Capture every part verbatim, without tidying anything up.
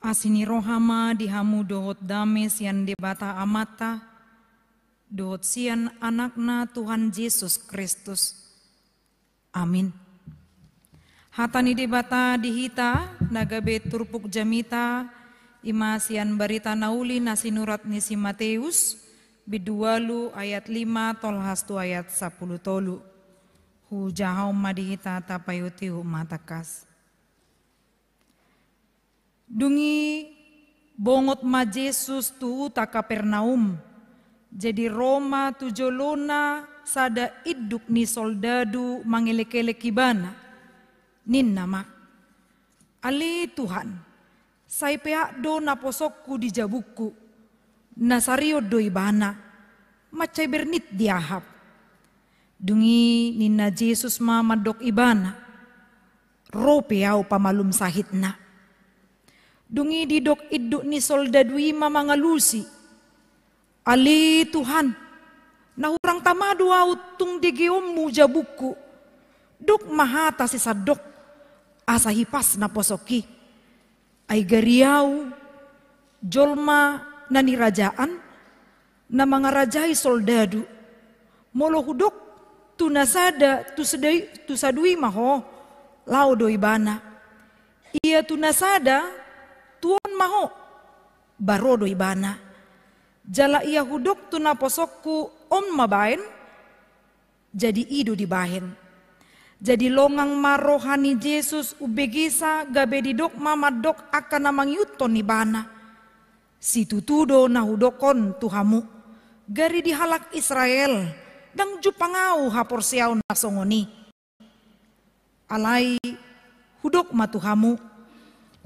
Asi ni roha ma di hamu dohot dame sian Debata Amanta, dohot sian Anakna Tuhan Jesus Kristus. Amin. Hata ni Debata di hita na gabe turpuk jamita, i ma sian Barita na Uli na sinurat ni si Mateus, bindu ualu ayat lima tolhas tu ayat sampulu tolu. Hujahahon ma di hita, tapaihutihut ma tangkas. Dung i bongot ma Jesus tu huta Kapernaum. Jadi ro ma tu jolona sada induk ni soldadu mangelekelek Ibana. Ninna ma, "Ale Tuhan, sai peak do naposongku di jabungku. Na sarion do ibana, mansai bernit diahap." Dung i ninna Jesus ma mandok ibana, "Ro pe Ahu pamalum sahitna." Dung i didok induk ni soldadu i ma mangalusi, "Ale Tuhan, na hurang tama do ahu tung degeonmu jabungku. Dok ma hata sisandok, asa hipas naposongki. Ai gari ahu jolma na nirajaan, na mangarajai soldadu. Molo hudok tu na sada, tu sadai-, tu sadui ma ho, laho do ibana. Ia tu na sada, tu on ma ho, ba ro do ibana. Jala ia hudok tu naposongku, on ma baen, jadi i do dibaen." Jadi longang ma roha ni Jesus umbegesa, gabe didok ma mandok angka na mangihuthon ibana, "Situtu do na hudok on tu hamu, gari di halak Israel ndang jumpang ahu haporseaon na songon i. Alai hudok ma tu hamu,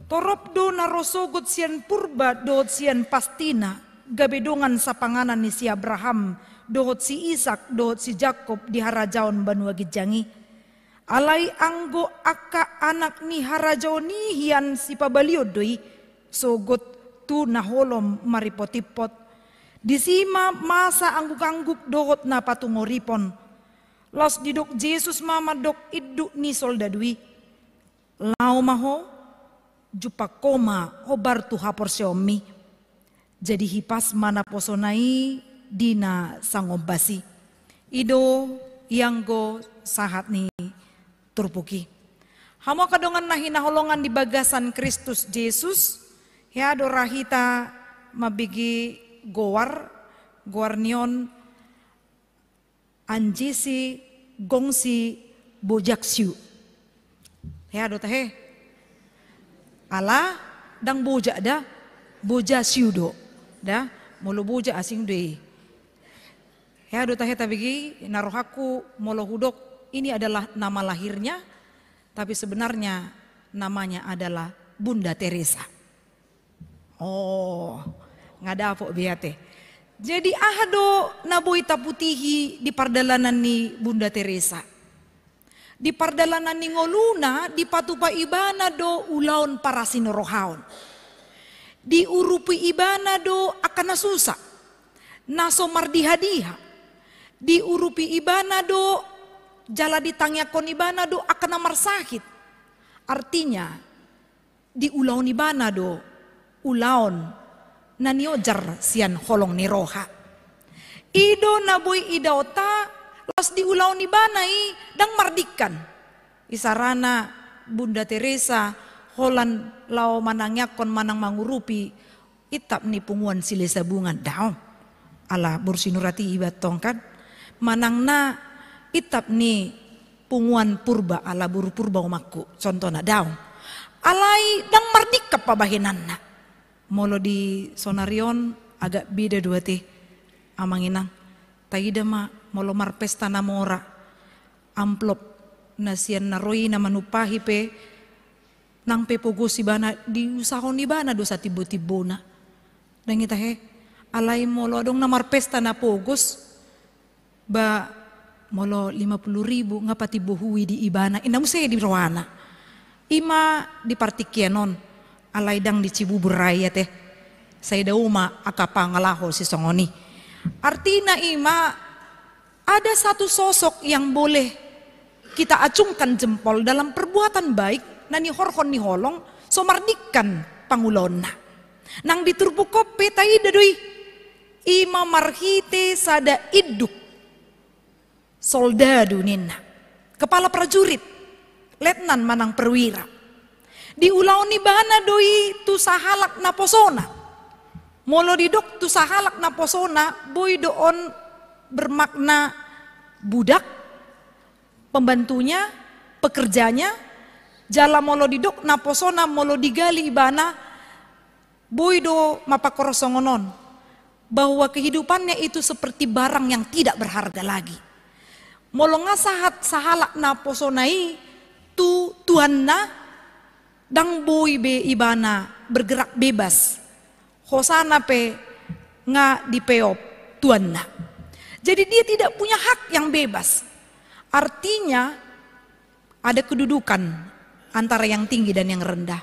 torop do na ro sogot sian purba dohot sian pastina, gabe dongan sapanganan ni si Abraham, dohot si Isak, dohot si Jakob di harajaon banua ginjang i. Alai anggo angka anak ni harajaon i hian sipabalion do i, sogot tu na holom maripotimpot. Disi ma masa anggukangguk dohot na patungoripon." Laos didok Jesus ma mandok induk ni soldadu i, "Laho ma ho, jumpang ho ma hombar tu haporseaonmi." Jadi hipas ma naposona i di na sangombas i. I do ianggo sahat ni turpuk i. Hamu angka dongan na hinaholongan di bagasan Kristus Jesus, hea do ra hita mambege goar, goar ni on Anjisi Gongsi Bojaksiu. Hea do tahe? Ala ndang Bojak da, Bojasiu do. Da, molo Bojak asing do i. Hea do tahe tabege i, na rohangku molo hudok, ini adalah nama lahirnya, tapi sebenarnya namanya adalah Bunda Teresa. Oh, nga dapot be ate. Jadi aha do na boi taputihi di pardalanan ni Bunda Teresa? Di pardalanan ni ngoluna dipatupa ibana do ulaon parasinirohaon. Diurupi ibana do angka na susa, na so mardihadiha. Diurupi ibana do jala ditangiangkon ibana do angka na marsahit. Artinya, diulaon ibana do ulaon na niojar sian holong ni roha. I do na boi idaonta, laos diulaon ibana i ndang mardingkan. Isarana Bunda Teresa holan laho manangiangkon manang mangurupi intap ni punguan Silesabungan, daong. Ala boru sinurat i iba tong kan. Manang na intap ni punguan Purba, ala boru Purba omakku, contohna, daong. Alai ndang mardingkan pabahenanna. Molo di sonari on agak beda do ate, Amang Inang. Taida ma molo marpesta na mora, amplop na sian na ro i na manumpahi pe, nang pe pogos ibana, diusahon ibana do satimbo-timbona. Ndang i tahe? Alai molo adong na marpesta na pogos, ba molo lima puluh ribu nga patimbo hui di ibana, inna muse di rohana. I ma di partingkian on, alai ndang di Cibubur ra i ate. Sai dao ma angka pangalaho sisongon i. Artina i ma, ada satu sosok yang boleh kita acungkan jempol dalam perbuatan baik na nihorhon ni holong, so mardingkan pangulaonna. Nang di turpuk on pe taida do i, i ma marhite sada induk soldadu ninna, kepala prajurit, letnan manang perwira. Diulahon ibana do i tu sahalak naposona. Molo didok tu sahalak naposona, boi do on bermakna budak, pembantunya, pekerjanya, jala molo didok naposona, molo digali ibana, boi do mangkorhon songon on, bahwa kehidupannya itu seperti barang yang tidak berharga lagi. Molo nga sahat sahalak naposona i tu tuanna, ndang boi be ibana bergerak bebas. Hosana pe nga dipeop tuanna. Jadi dia tidak punya hak yang bebas. Artinya, ada kedudukan antara yang tinggi dan yang rendah.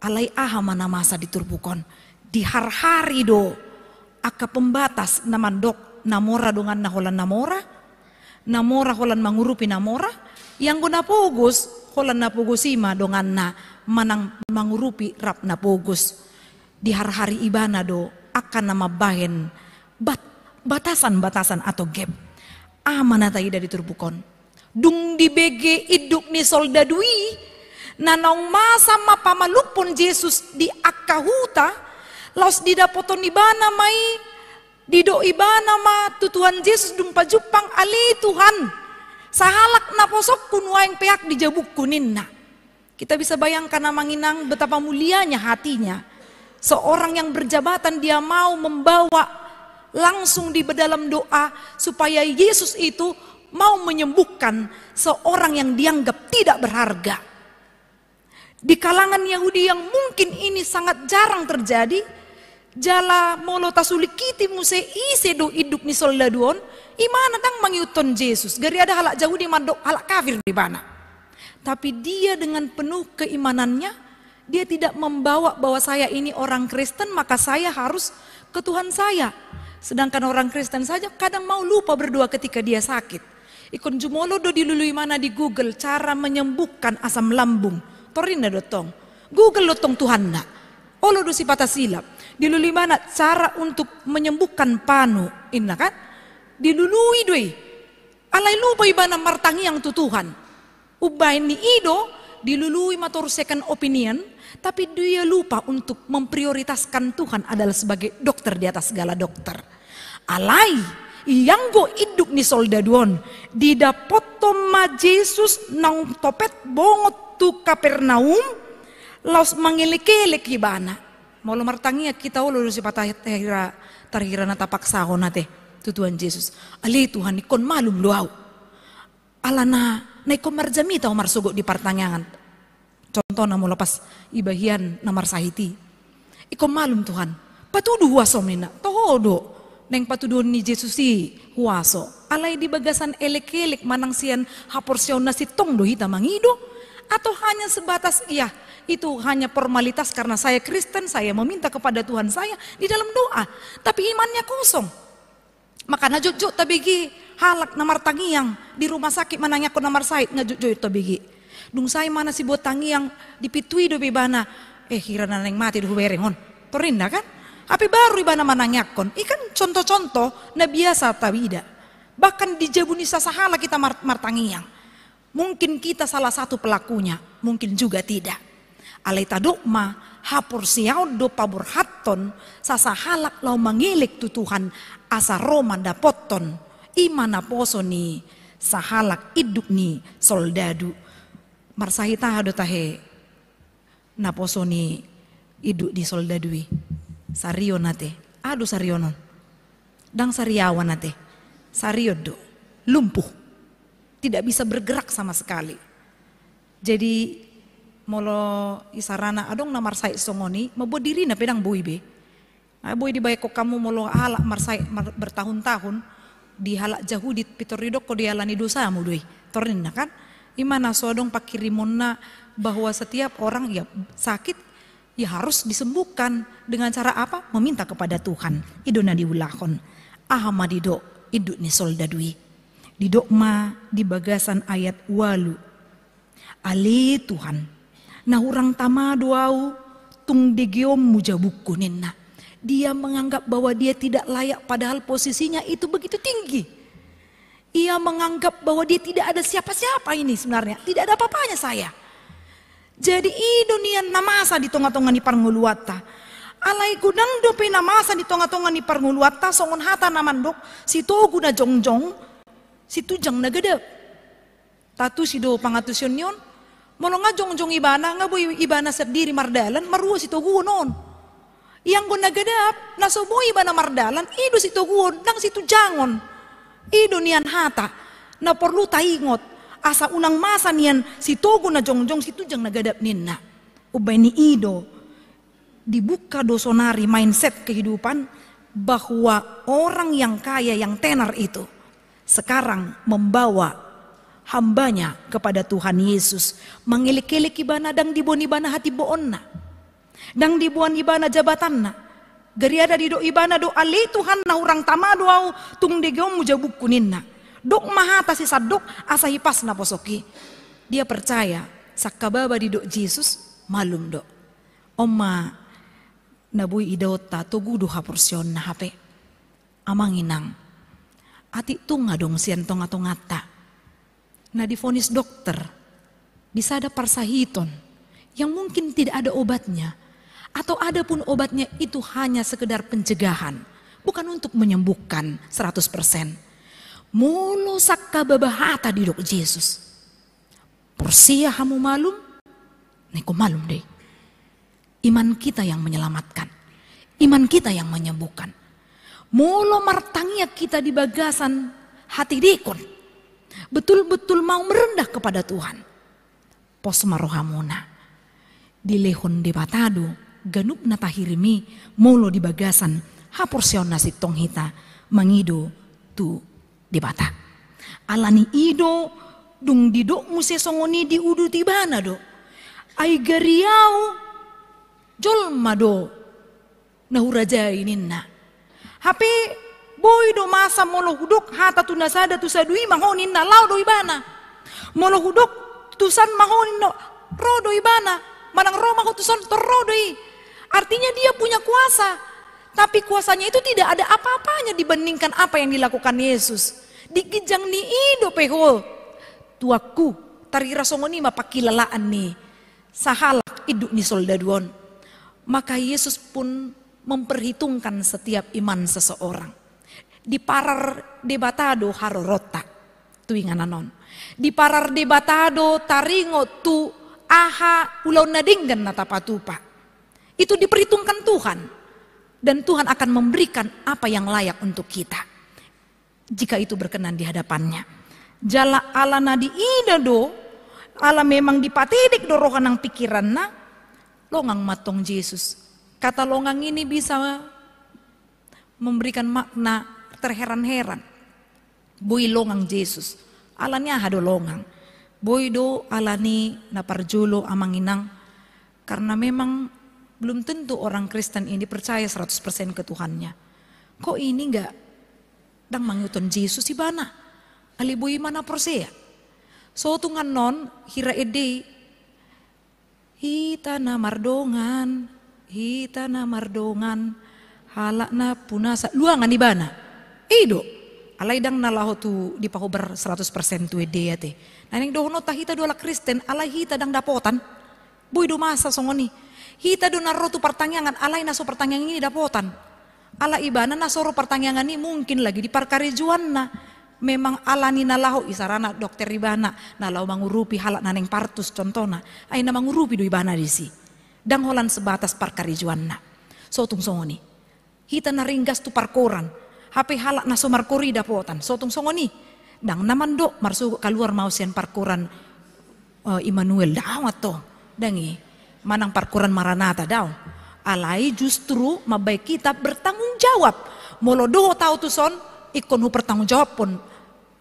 Alai aha ma na masa di turpuk on? Diharhari do angka pembatas na mandok na mora donganna holan na mora, na mora holan mangurupi na mora, ianggo na pogos holan na pogos i ma donganna manang mangurupi rap na pogos. Diharhari ibana do angka na mambahen bat-, batasan-batasan atau gap. Aha ma na taida di turpuk on? Dung dibege induk ni soldadu i, na naung masa ma pamalumhon Jesus di angka huta, laos didapothon ibana ma i, didok ibana ma tu Tuhan Jesus dung pajumpang, "Ale Tuhan, sahalak naposongku nuaeng pe aek di jabungku," ninna. Kita bisa bayangkan, Amang Inang, betapa mulianya hatinya. Seorang yang berjabatan, dia mau membawa langsung di dalam doa supaya Yesus itu mau menyembuhkan seorang yang dianggap tidak berharga. Di kalangan Yahudi yang mungkin ini sangat jarang terjadi, jala molo tasulingkiti muse ise do induk ni soldadu on, ibana ndang mangihuthon Jesus, gari ada halak Jahudi mandok halak kafir do ibana. Tapi dia dengan penuh keimanannya, dia tidak membawa bahwa saya ini orang Kristen, maka saya harus ke Tuhan saya. Sedangkan orang Kristen saja kadang mau lupa berdoa ketika dia sakit. Ingkon jumolo do dilului ibana di Google cara menyembuhkan asam lambung. Tor ninna do tong. Google do tong Tuhanna. Olo do sipata silap. Dilului ibana cara untuk menyembuhkan panu, ninna kan? Dilului do i. Alai lupa ibana martangiang tu Tuhan. Umbahen ni i do, dilului ma toru second opinion, tapi dia lupa untuk memprioritaskan Tuhan adalah sebagai dokter di atas segala dokter. Alai, ianggo induk ni soldadu on, didapothon ma Jesus naung topet bongot tu Kapernaum, laos mangelek-elek ibana. Molo martangiang hita, olo do sipata tarhira, tarhira na tapaksahon ate tu Tuhan Jesus. Ale Tuhan, ingkon malum do ahu. Alana na ingkon marjamita ahu marsogot di partangiangan. Contohna molo pas iba hian na marsahit i. Ingkon malum Tuhan. Patudu huasom ninna. Toho do. Naeng patuduhon ni Jesus i huaso. Alai di bagasan elek-elek manang sian haporseaon na sintong do hita mangido? Atau hanya sebatas, iya, itu hanya formalitas karena saya Kristen, saya meminta kepada Tuhan saya di dalam doa. Tapi imannya kosong. Maka na jotjot tabege halak na martangiang di rumah sakit manangiangkon na marsahit, na jotjot tabege. Dung sae ma na siboan tangiang, di pintu i dope ibana, eh, hira na naeng mate do hubereng on. Tor ninna kan? Hape baru ibana manangiangkon. I kan contoh-contoh na biasa taida. Bahkan di jabu ni sasahalak hita mar-, martangiang. Mungkin kita salah satu pelakunya, mungkin juga tidak. Alai tadok ma, haporseaon do paborhathon sasahalak laho mangelek tu Tuhan asa ro mandapothon, i ma naposo ni sahalak induk ni soldadu. Marsahit aha do tahe naposo ni induk ni soldadu i? Sarion ate. Aha do sarion on? Ndang sariawan ate. Sarion do. Lumpuh. Tidak bisa bergerak sama sekali. Jadi, molo isarana adong na marsahit songon i, mamboan dirina pe ndang boi be. Ai boi dibaen hamu molo halak marsahit mar-, bertahun-tahun, di halak Jahudi pintor didok, dialani dosamu do i. Tor ninna kan? I ma na so adong panghirimonna bahwa setiap orang, ya, sakit, ya harus disembuhkan. Dengan cara apa? Meminta kepada Tuhan. I do na diulahon. Aha ma didok induk ni soldadu i? Didok ma di bagasan ayat ualu. Ale Tuhan, na hurang tama do ahu tung degeonmu jabungku," ninna. Dia menganggap bahwa dia tidak layak, padahal posisinya itu begitu tinggi. Ia menganggap bahwa dia tidak ada siapa-siapa ini sebenarnya, tidak ada apa-apanya saya. Jadi i do nian na masa di tonga-tonga ni parngoluanta. Alai godang dope na masa di tonga-tonga ni parngoluanta, songon hata na mandok, sitogu na jongjong, situnjang na gadap. Tatusi do pangantusion ni on, molo nga jongjong ibana, nga boi ibana sandiri mardalan, marua sitoguon on. Ianggo na gadap, na so boi ibana mardalan, i do sitoguon, ndang situnjangon. I do nian hata na porlu taingot, asa unang masa nian sitogu na jongjong, situnjang na gadap ninna. Umbahen i do dibuka do sonari mindset kehidupan bahwa orang yang kaya, yang tenar itu sekarang membawa hambanya kepada Tuhan Yesus. Mangelek-elek ibana, ndang diboan ibana hatimboonna, ndang diboan ibana jabatanna. Gariada didok ibana do, "Ale Tuhan, na hurang tama do ahu, tung degeonmu jabungku," ninna. Dok ma hata sisandok asa hipas naposok i. Dia percaya, sangkababa didok Jesus, malum do. On ma na boi idaonta, togu do haporseaonna. Hape amang inang, atik tung adong sian tonga-tonganta na divonis dokter, disada parsahiton yang mungkin tidak ada obatnya, atau ada pun obatnya itu hanya sekedar pencegahan, bukan untuk menyembuhkan seratus persen. Molo sangkababa hata didok Jesus, "Porsea hamu malum?" Na ingkon malum do i. Iman kita yang menyelamatkan. Iman kita yang menyembuhkan. Molo martangiang hita di bagasan hatedekon, betul-betul mau merendah kepada Tuhan, pos ma rohamuna. Dilehon Debata do ganup na tahirim i, molo di bagasan haporseaon na sintong hita mangido tu Debata. Alani i do dung didok muse songon i, diuduti ibana do. Ai gari ahu jolma do na hurajai, ninna. Hape boi do masa molo hudok hata tu na sada tu sadua i ma ho, ninna, laho do ibana. Molo hudok tusan ma ho, ninna, ro do ibana. Manang ro ma ho tuson, tor ro do i. Artinya dia punya kuasa. Tapi kuasanya itu tidak ada apa-apanya dibandingkan apa yang dilakukan Yesus. Di ginjang ni i dope ho, tuanku, tarira songon i ma pangkilalaan ni sahalak induk ni soldadu on. Maka Yesus pun memperhitungkan setiap iman seseorang. Diparar Debata do haroronta tu inganan on. Diparar Debata do taringot tu aha ulaon na denggan na tapatupa. Itu diperhitungkan Tuhan. Dan Tuhan akan memberikan apa yang layak untuk kita, jika itu berkenan di hadapan-Nya. Jala ala na diida do, ala memang dipatedek do roha nang pingkiranna, longang ma antong Jesus. Kata longang ini bisa memberikan makna terheran-heran. Boi longang Jesus. Ala ni aha do longang? Boi do ala ni na parjolo, amang inang, karena memang belum tentu orang Kristen ini percaya seratus persen ke Tuhannya. Kok ini nggak, ndang mangihuthon Jesus ibana? Alai boi ma na porsea. So tung annon hira ende i, "Hita na mardongan, hita na mardongan, halak na punasa," luangan ibana. I do. Alai ndang na laho tu dipahobar seratus persen tu ende i ate. Na naeng dohononta, hita do halak Kristen, alai hita ndang dapotan. Boi do masa songon i. Hita do na ro tu partangiangan, alai na so partangiangan i dapotan. Ala ibana na so ro partangiangan i mungkin lagi di parkarejoanna. Memang ala ni na laho, isarana dokter ibana, na laho mangurupi halak na naeng partus contohna. Ai na mangurupi do ibana disi. Ndang holan sebatas parkarejoanna. So tung songon i. Hita na ringgas tu parkoran, hape halak na so markoran i dapotan, so tung songon i. Ndang na mandok marsogot, "Kaluar ma ahu sian parkoran, eh, Immanuel," daong antong. Ndang i. Manang parkoran Maranatha, daong. Alai justru mambahen hita bertanggung jawab. Molo dohot ahu tuson, ingkon hupertanggungjawabhon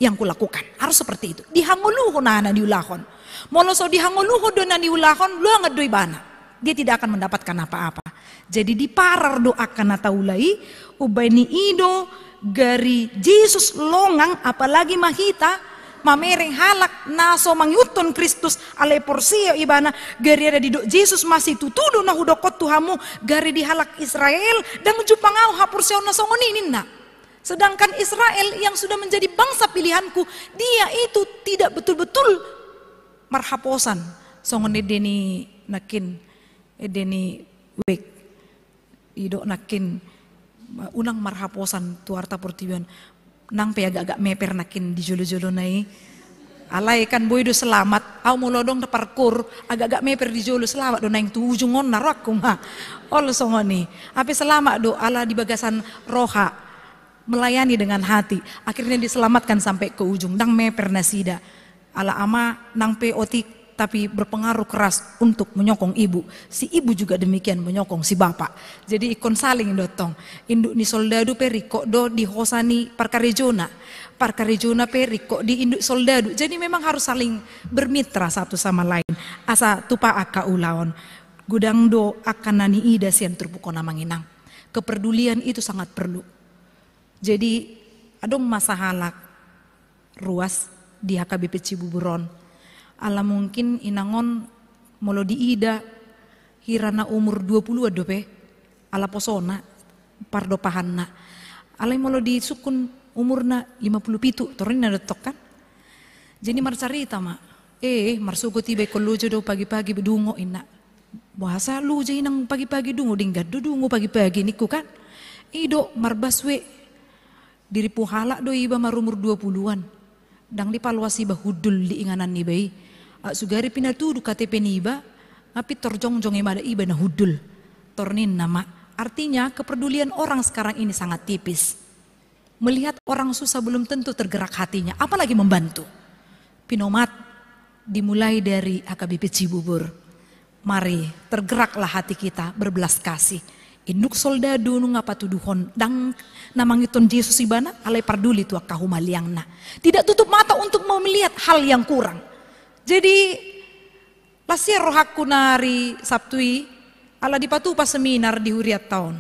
yang kulakukan. Harus seperti itu. Dihangoluhon aha na niulahon. Molo so dihangoluhon do na niulahon, luangan do ibana. Dia tidak akan mendapatkan apa-apa. Jadi diparar do angka na taula i, umbahen ni i do gari Jesus longang, apalagi ma hita mamereng halak na so mangihuthon Kristus, alai porsea ibana, gari ada didok Jesus masih tutu do na hudok on tu hamu, gari di halak Israel, ndang jumpang ahu haporseaon na songon i ninna. Sedangkan Israel yang sudah menjadi bangsa pilihanku, dia itu tidak betul-betul marhaposan. Songon ende ni nangkin, ende ni wek. Didok nangkin, unang marhaposan tu arta portibi on. Nang pe agak-agak meper nangkin di jolo-jolo na i. Alai kan boi do selamat, au molo adong da parkour, agak-agak meper di jolo, selamat do naeng tu ujung on na rohangku ma. Olo songon i. Hape selamat do ala di bagasan roha. Melayani dengan hati. Akhirnya diselamatkan sampai ke ujung. Ndang meper nasida. Ala ama nang pe otik, tapi berpengaruh keras untuk menyokong ibu. Si ibu juga demikian menyokong si bapak. Jadi ingkon saling do tong. Induk ni soldadu pe ringkot do di hosa ni parkarejona. Parkarejona pe ringkot di induk soldadu. Jadi memang harus saling bermitra satu sama lain. Asa tupa angka ulaon. Godang do angka na niida sian turpuk on, amang inang. Kepedulian itu sangat perlu. Jadi adong ma sahalak ruas di H K B P Cibubur on. Ala mungkin inang on molo diida hira na umur dua puluhan dope, ala posona, pardopahanna. Alai molo disungkun umurna lima puluh pitu, tor ninna do tong kan. Jadi marcarita ma, eh, marsogot iba ingkon loja do pagi-pagi dungo, inna. Boasa loja inang pagi-pagi dungo, denggan do dungo pagi-pagi ningku kan. I do marbasue. Dirimpu halak do iba marumur dua puluhan. Ndang dipaloas iba hundul di inganan niba i. Aut sugari pinatudu K T P niba, nga pintor jongjong i mada iba na hundul. Tor ninna ma. Artinya kepedulian orang sekarang ini sangat tipis. Melihat orang susah belum tentu tergerak hatinya, apalagi membantu. Pinomat dimulai dari H K B P Cibubur. Mari tergeraklah hati kita berbelas kasih. Induk soldadu nunga patuduhon, ndang na mangihuthon Jesus ibana, alai parduli tu angka humaliangna. Tidak tutup mata untuk melihat hal yang kurang. Jadi las ia rohangku na ari Sabtu i, ala dipatupa seminar di hurianta on.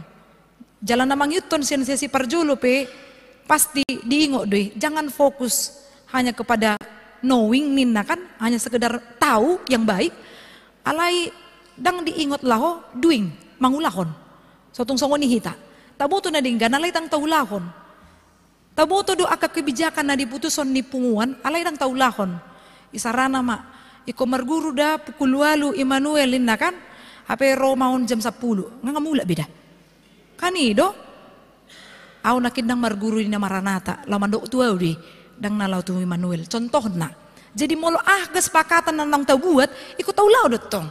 Jala na mangihuthon sian sesi parjolo pe pasti diingot do i, jangan fokus hanya kepada knowing ninna kan, hanya sekedar tahu yang baik, alai ndang diingot laho doing, mangulahon. Sotung songon i hita. Taboto na denggan alai ndang taulahon. Taboto do angka kebijakan na diputushon ni punguan, alai ndang taulahon. Isarana ma, ingkon marguru da pukul ualu Immanuel ninna kan, hape ro ma on jam sampulu, nga, nga mulak be da. Kan i do. Au nangkin ndang marguru di na Maranatha, laho mandok tu au do i, ndang na laho tu Immanuel. Contohna. Jadi molo aha kesepakatan na naung tabuat, ingkon taulahon do tong.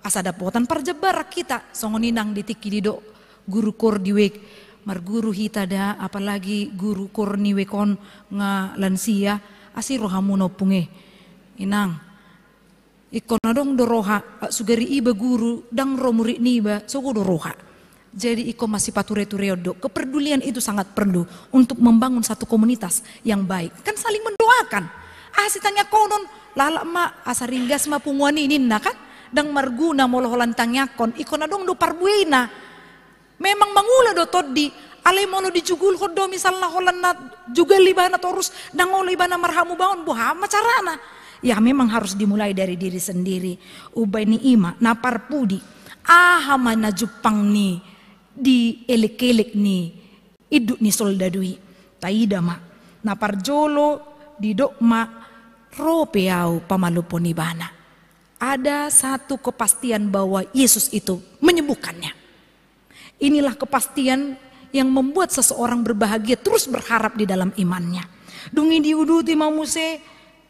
Asa dapotan parjambaran hita, songon i nang di tingki didok guru koor di wijk, marguru hita da, apalagi guru koor ni wijk on nga lansia, asi rohamuna ompung e. Inang, ingkon adong do roha, aut sugari iba guru, ndang ro murid niba, sogo do roha. Jadi ingkon masipature-tureon do. Kepedulian itu sangat perlu untuk membangun satu komunitas yang baik. Kan saling mendoakan. Aha sitangiangkonon, lalap ma, asa ringgas ma punguan i ninna kan. Ndang marguna molo holan tangiangkon, ingkon adong do parbuena. Memang mangula do tondi, alai molo dijugulhon do misalna holan na jugal ibana torus, ndang olo ibana marhamubaon, boha ma carana. Ya memang harus dimulai dari diri sendiri. Umbahen i ma na parpudi. Aha ma na jumpang ni di elek-elek ni induk ni soldadu i. Taida ma. Na parjolo didok ma, ro pe au pamaluphon ibana. Ada satu kepastian bahwa Yesus itu menyembuhkannya. Inilah kepastian yang membuat seseorang berbahagia terus berharap di dalam imannya. Dung i diuduti ma muse,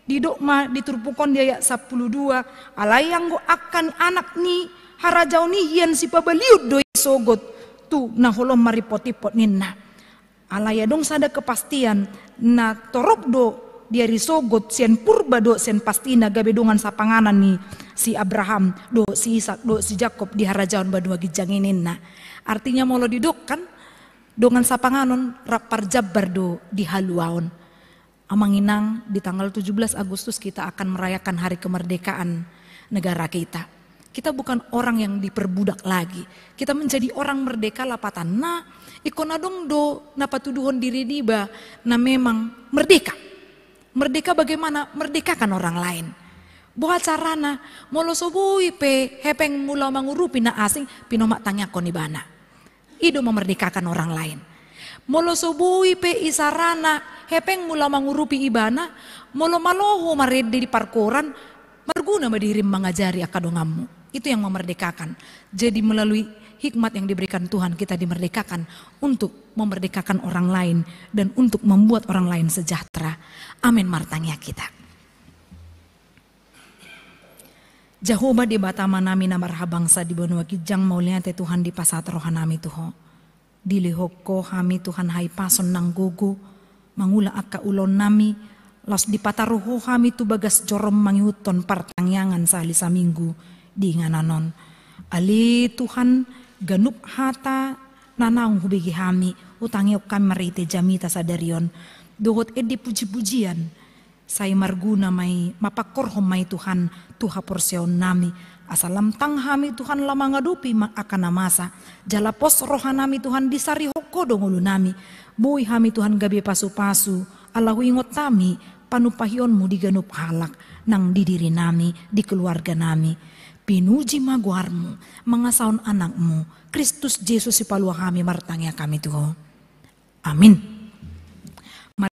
didok ma di turpuk on di ayat sampulu dua, alai anggo angka anak ni harajaon i hian sipabaliut do i sogot tu na holom marimpot-impot ninna. Alai adong sada kepastian na torop do di ari sogot sian purba dohot sian pastina gabe dongan sapanganan ni si Abraham dohot si Isak dohot si Jakob di harajaon banua ginjang i ninna. Artinya molo didok kan dongan sapanganon rap parjambar do di haluaon. Amang inang, di tanggal tujuh belas Agustus kita akan merayakan hari kemerdekaan negara kita. Kita bukan orang yang diperbudak lagi. Kita menjadi orang merdeka lapatanna, ingkon adong do na patuduhon diri niba na memang merdeka. Merdeka bagaimana? Merdekakan orang lain. Boha carana? Molo so boi pe hepengmu laho mangurupi na asing, pinomat tangiangkon ibana. I do memerdekakan orang lain. Molo so boi pe isarana hepengmu laho mangurupi ibana, molo malo ho marende di parkoran, marguna ma dirim mangajari angka donganmu. Itu yang memerdekakan. Jadi melalui hikmat yang diberikan Tuhan kita dimerdekakan untuk memerdekakan orang lain dan untuk membuat orang lain sejahtera. Amin. Martangiang hita. Jahowa Debata Amanami na marhabangsa di banua ginjang, mauliate Tuhan dipasahat rohanami tu Ho. Dilehon Ho hami Tuhan hahipason nang gogo mangula angka ulaonnami, laos dipataru Ho hami tu bagas jorom mangihuthon partangiangan sahali saminggu di inganan on. Ale Tuhan, ganup hata na naung hubege hami, hutangihon hami marhite jamita sadari on, dohot ende pujipujian, sai marguna ma i, mapangkorhon ma i Tuhan tu haporseaonnami. Asa lam tang hami Tuhan laho mangadopi ma angka na masa. Jala pos rohanami Tuhan disarihon Ho do ngolunami. Boi hami Tuhan gabe pasupasu, ala huingot hami panumpahionmu di ganup halak, nang di dirinami, di keluarganami. Pinuji ma goarmu, mangasahon anakmu, Kristus Jesus sipalua hami martangiang hami tu Ho. Amin.